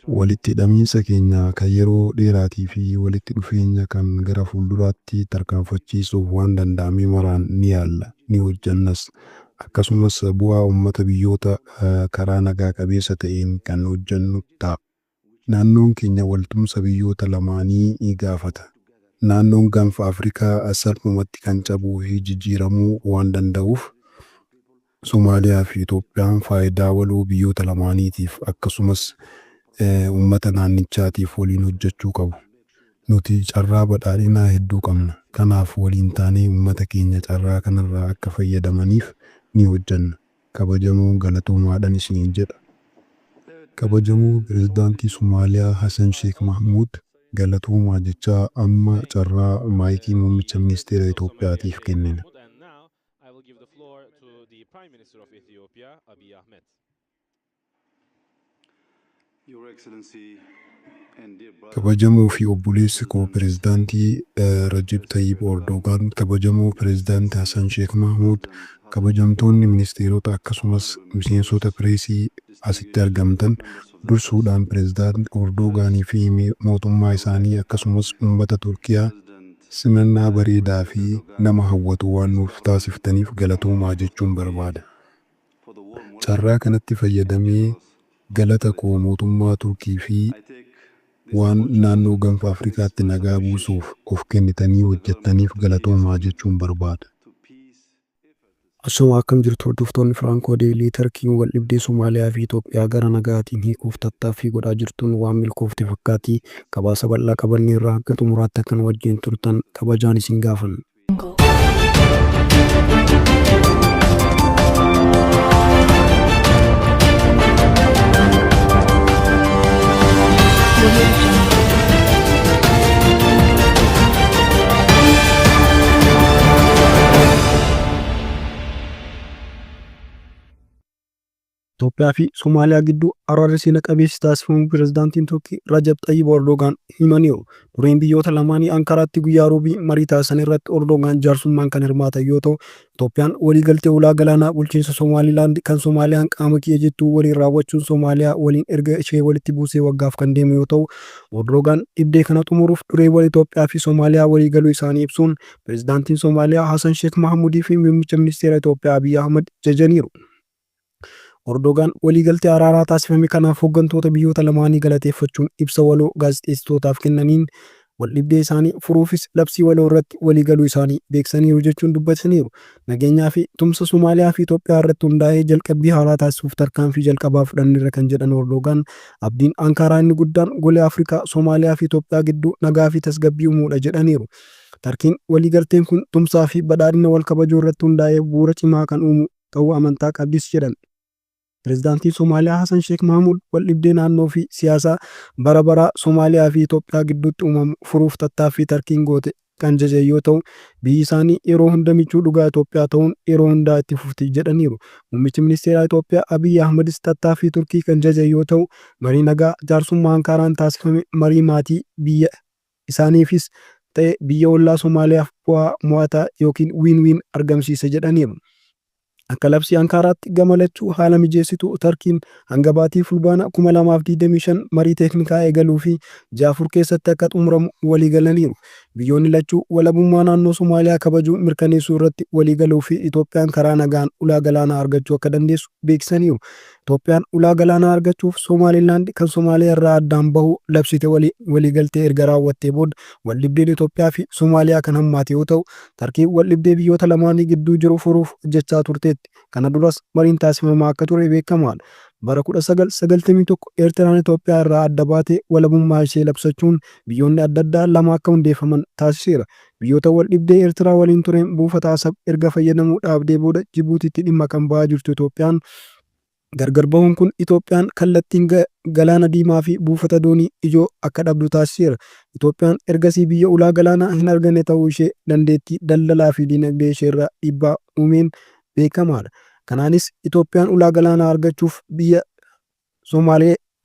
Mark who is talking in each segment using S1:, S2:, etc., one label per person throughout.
S1: Walitti hidhamiinsa keenya kan yeroo dheeraatii fi walitti dhufeenya kan gara fuulduraatti tarkaanfachiisuuf waan danda'ame maraan ni yaalla, ni hojjannas. Akkasumas bu'aa ummata biyyoota karaa nagaa qabeessa ta'een kan hojjannu ta'a. Naannoon keenya waltumsa biyyoota lamaanii gaafata. Naannoon Gaanfa Afrikaa salphumatti kan cabuu fi jijjiiramuu waan danda'uuf, Somaaliyaa fi Itoophiyaan faayidaa waloo biyyoota lamaaniitiif akkasumas ummata naannichaatiif waliin hojjechuu qabu. Nuti carraa badhaadhinaa hedduu qabna. Kanaaf waliin taanee ummata keenya carraa kanarraa akka fayyadamaniif ni hojjanna. Kabajamoo galatoomaadhan isiniin jedha. Kabajamoo Pirezidaantii Somaaliyaa Hasan Sheek Mahmuud galatoomaa jechaa amma carraa maayikii Muummicha Ministeera Itoophiyaatiif kennina.
S2: And now I will give the floor to the Prime Minister of Ethiopia, Abiy Ahmed.
S3: Your Excellency and dear brother,
S1: Kabajamoo fi obboleessi koo Pirezidaantii Rajib Tayyip Erdogaan, kabajamoo Pirezidaantii Hasan Sheek Mahmuud, kabajamtoonni ministeerota akkasumas miseensota pireesii asitti argamtan, dursuudhaan Pirezidaantii Erdogaanii fi mootummaa isaanii akkasumas uummata Turkiyaa simannaa bareedaa fi nama hawwatu waan nuuf taasiftaniif galatoomaa jechuun barbaada.
S3: for the warm welcome
S1: Carraa kanatti fayyadamee galata koo mootummaa Turkii fi
S3: I take this
S1: waan naannoo Gaanfa Afrikaatti nagaa buusuuf of kennitanii hojjettaniif galatoomaa jechuun barbaada.
S3: to peace
S4: Asuma akkam jirtu hordoftoonni Firankoo Deelii? Tarkiin wal dhibdee Somaaliyaa fi Itoophiyaa gara nagaatiin hiikuuf tattaaffii godhaa jirtuun waan milkoofte fakkaatti. Gabaasa bal'aa qabannee irraa akka xumuraatti akkan wajjin turtan kabajaan isin gaafanna.
S5: Jungle. Audio Jungle.
S4: Itoophiyaa fi Somaaliyaa gidduu araarri seena qabeessi taasifamuu pirezidaantiin Turkii Rajab Xayyib Erdogaan himaniiru. Dureen biyyoota lamaanii Ankaraatti guyyaa Roobii marii taasisan irratti Erdogaan jaarsummaan kan hirmaatan yoo ta'u, Itoophiyaan waliigaltee ulaa galaanaa bulchiinsa Somaalilaand kan Somaaliyaan qaama kiyya jettuu waliin raawwachuun Somaaliyaa waliin erga ishee walitti buusee waggaaf kan deemu yoo ta'u, Erdogaan dhibdee kana xumuruuf dureewwan Itoophiyaa fi Somaaliyaa waliigaluu isaanii ibsuun pirezidaantiin Somaaliyaa Hasan Sheek Mahamudii fi muummicha ministeera Itoophiyaa Abiy Ahmad jajaniiru. Erdogaan waliigaltee araaraa taasifame kanaaf hooggantoota biyyoota lamaanii galateeffachuun ibsa waloo gaazexeessitootaaf kennaniin waldhibdee isaanii furuufis labsii waloo irratti waliigaluu isaanii beeksisaniiru jechuun dubbataniiru. Nageenyaa fi tumsa Somaaliyaa fi Itoophiyaa irratti hundaa'ee jalqabbii haaraa taasisuuf tarkaanfii jalqabaa fudhanneerra kan jedhan Erdogaan, abdiin Ankaraa inni guddaan golee Afrikaa, Somaaliyaa fi Itoophiyaa gidduu nagaa fi tasgabbii uumuudha jedhaniiru. Tarkiin waliigalteen kun tumsaa fi badhaadhina wal kabajuu irratti hundaa'ee bu'uura cimaa kan uumu ta'uu amantaa qabdis jedhan. Pirezidaantiin Somaaliyaa Hasan Sheek Mahmuud waldhibdee naannoo fi siyaasaa bara baraa Somaaliyaa fi Itoophiyaa gidduutti uumamu furuuf tattaaffii Tarkiin goote kan jajan yoo ta'u, biyyi isaanii yeroo hunda michuu dhugaa Itoophiyaa ta'uun yeroo hundaa itti fufti jedhaniiru. Muummichi ministeeraa Itoophiyaa Abiy Ahmedis tattaaffii Turkii kan jajan yoo ta'u, marii nagaa jaarsummaa Ankaaraan taasifame marii maatii biyya isaaniifis ta'e biyya ollaa Somaaliyaaf bu'aa mo'ataa yookiin win-win argamsiise jedhaniiru. Akka labsii Ankaaraatti gama lachuu haala mijeessitu Tarkiin hanga baatii Fulbaana 2025 marii teeknikaa eegaluu fi ji'a 4 keessatti akka xumuramu waliigalaniiru. Biyyoonni lachuu walabummaa naannoo Somaaliyaa kabajuu mirkaneessuu irratti waliigaluu fi Itoophiyaan karaa nagaan ulaa galaanaa argachuu akka dandeessu beeksisaniiru. Itoophiyaan ulaa galaanaa argachuuf Somaalilaand kan Somaaliyaa irraa addaan bahuu labsite waliin waliigaltee erga raawwattee booda waldhibdeen Itoophiyaa fi Somaaliyaa kan hammaate yoo ta'u, Tarkiin waldhibdee biyyoota lamaanii gidduu jiru furuuf hojjechaa turteetti. Kana duras mariin taasifamaa akka ture beekamaadha. Bara 1991 Eertiraan Itoophiyaa irraa adda baatee walabummaa ishee labsachuun biyyoonni adda addaa lama akka hundeeffaman taasiseera. Biyyoota waldhibdee Eertiraa waliin tureen buufata Asab erga fayyadamuu dhaabdee booda Jibuutiitti dhimma kan bahaa jirtu Itoophiyaan, gargar bahuun kun Itoophiyaan kallattiin Galaana Diimaa fi buufata doonii ijoo akka dhabdu taasiseera. Itoophiyaan ergasii biyya ulaa galaanaa hin arganne ta'uu ishee dandeettii daldalaa fi dinagdee isheerra dhiibbaa uumeen beekamaadha. Kanaanis Itoophiyaan ulaa galaanaa argachuuf biyya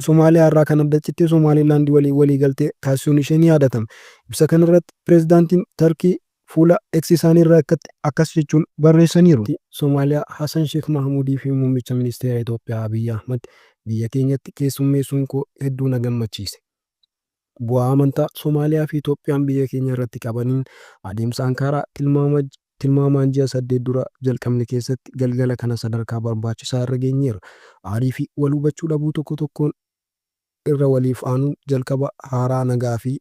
S4: Somaaliyaa irraa kan adda citte Somaalilaand waliin waliigaltee taasisuun ishee ni yaadatama. Ibsa kanarratti pirezidaantiin Tarkii fuula X isaanii irraa akkas jechuun barreessaniiru. Somaaliyaa Hasan Sheek Mahamuudii fi Muummicha Ministeera Itoophiyaa Abiy Ahmad Biyya keenyatti keessummeessuun koo hedduu na gammachiise. Bu'aa amantaa Somaaliyaa fi Itoophiyaan biyya keenya irratti qabaniin adeemsa Ankaaraa tilmaamaan ji'a 8 dura jalqabne keessatti galgala kana sadarkaa barbaachisaa irra geenyeerra. Aarii fi wal hubachuu dhabuu tokko tokkoon irra waliif aanuun jalqaba haaraa nagaa fi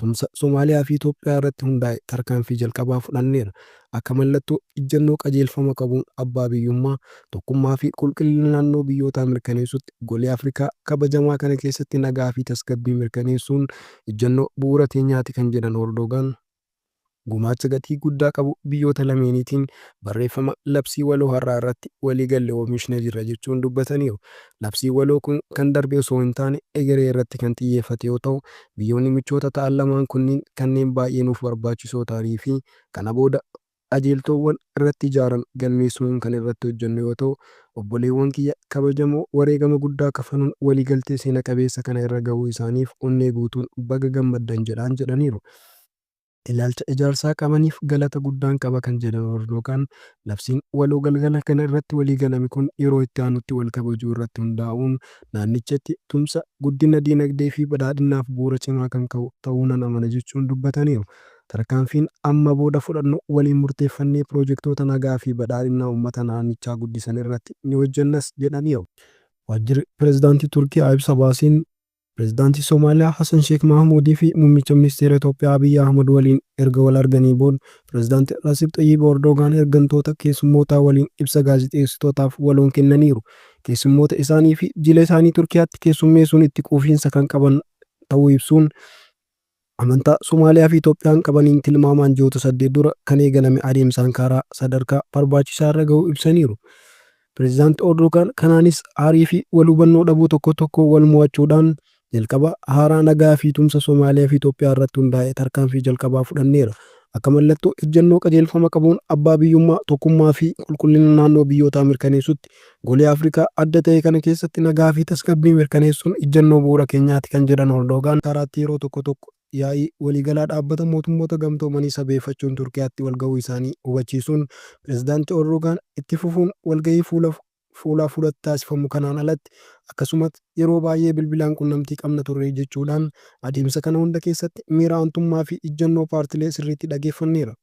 S4: tumsa Somaaliyaa fi Itoophiyaa irratti hundaa'e tarkaanfii jalqabaa fudhanneerra. Akka mallattoo ijjannoo qajeelfama qabuun abbaa biyyummaa, tokkummaa fi qulqullina naannoo biyyootaa mirkaneessutti golee Afrikaa kabajamaa kana keessatti nagaa fi tasgabbii mirkaneessuun ijjannoo bu'uura teenyaati kan jedhan Ordogaan, gumaacha gatii guddaa qabu biyyoota lameeniitiin barreeffama labsii waloo har'aa irratti waliigalle oomishnee jirra jechuun dubbataniiru. Labsiin waloo kun kan darbe osoo hin taane egeree irratti kan xiyyeeffate yoo ta'u, biyyoonni michoota ta'an lamaan kunniin kanneen baay'ee nuuf barbaachisoo ta'anii fi kana booda qajeeltoowwan irratti ijaaran galmeessuun kan irratti hojjennu yoo ta'u, obboleewwan kiyya kabajamoo wareegama guddaa kafaluun waliigaltee seena qabeessa kana irra gahuu isaaniif onnee guutuun baga gammaddan jedhaan jedhaniiru. Ilaalcha ijaarsaa qabaniif galata guddaan qaba kan jedhan Ordogaan, labsiin waloo galgala kana irratti waliigalame kun yeroo itti aanutti wal kabajuu irratti hundaa'uun naannichatti tumsa, guddina diinagdee fi badhaadhinaaf bu'uura cimaa kan ka'u ta'uu nan amana jechuun dubbataniiru. Tarkaanfiin amma booda fudhannu waliin murteeffannee piroojektoota nagaa fi badhaadhina uummata naannichaa guddisan irratti ni hojjennas jedhaniiru. Waajjirri Pireezidaantii Turkiyaa ibsa baaseen, Pireezidaantii Somaaliyaa Hasan Sheek Mahamuudii fi Muummicha Ministeera Itoophiyaa Abiy Ahmad waliin erga wal arganii booda Pireezidaanti Rasiib Xayyib Erdogaan ergamtoota keessummootaa waliin ibsa gaazexeessitootaaf waloon kennaniiru. Keessummoota isaanii fi jila isaanii Turkiyaatti keessummeessuun itti quufiinsa kan qaban ta'uu ibsuun, amantaa Somaaliyaa fi Itoophiyaan qabaniin tilmaamaan ji'oota 8 dura kan eegalame adeemsa Ankaaraa sadarkaa barbaachisaa irra gahuu ibsaniiru. Pireezidaanti Erdogaan kanaanis aarii fi wal hubannoo dhabuu tokko tokko wal mo'achuudhaan jalqaba haaraa nagaa fi tumsa Somaaliyaa fi Itoophiyaa irratti hundaa'e tarkaanfii jalqabaa fudhanneera. Akka mallattoo ejjennoo qajeelfama qabuun abbaa biyyummaa, tokkummaa fi qulqullina naannoo biyyootaa mirkaneessutti golee Afrikaa adda ta'e kana keessatti nagaa fi tasgabbii mirkaneessuun ejjennoo bu'uura keenyaati kan jedhan Erdogaan, Ankaraatti yeroo tokko tokko yaa'ii waliigalaa Dhaabbata Mootummoota Gamtoomanii sababeeffachuun Turkiyaatti walgahuu isaanii hubachiisuun Pireezidaanti Erdogaan itti fufuun walgahii fuula fuulaa fuulatti taasifamu kanaan alatti akkasumas yeroo baay'ee bilbilaan qunnamtii qabna turre jechuudhaan adeemsa kana hunda keessatti miira aantummaa fi ijjannoo paartilee sirriitti dhageeffanneera.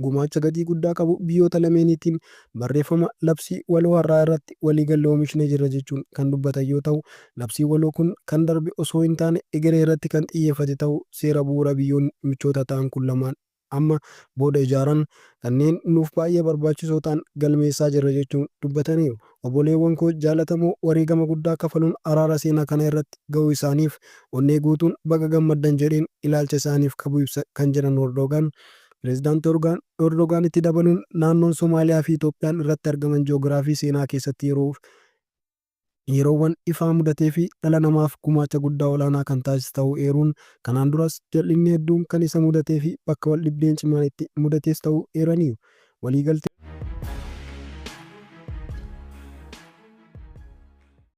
S4: Gumaacha gatii guddaa qabu biyyoota lameeniitiin barreeffama labsii waloo har'aa irratti waliigalle oomishnee jirra jechuun kan dubbatan yoo ta'u, labsiin waloo kun kan darbe osoo hin taane egeree irratti kan xiyyeeffate ta'uu seera bu'uura biyyoonni michoota ta'an kun lamaan amma booda ijaaran kanneen nuuf baay'ee barbaachisoo ta'an galmeessaa jirra jechuun dubbataniiru. Obboleewwan koo jaalatamoo wareegama guddaa kafaluun araara seenaa kana irratti gahuu isaaniif onnee guutuun baga gammaddan jedheen ilaalcha isaaniif qabu ibsa kan jedhan Erdogaan, Pireezidaanti Erdogaan itti dabaluun naannoon Somaaliyaa fi Itoophiyaan irratti argaman ji'oogiraafii seenaa keessatti yeroo yeroowwan ifaa mudatee fi dhala namaaf gumaacha guddaa olaanaa kan taasise ta'uu eeruun, kanaan duras jal'inni hedduun kan isa mudatee fi bakka waldhibdeen cimaan itti mudates ta'uu eeraniiru. Waliigaltee.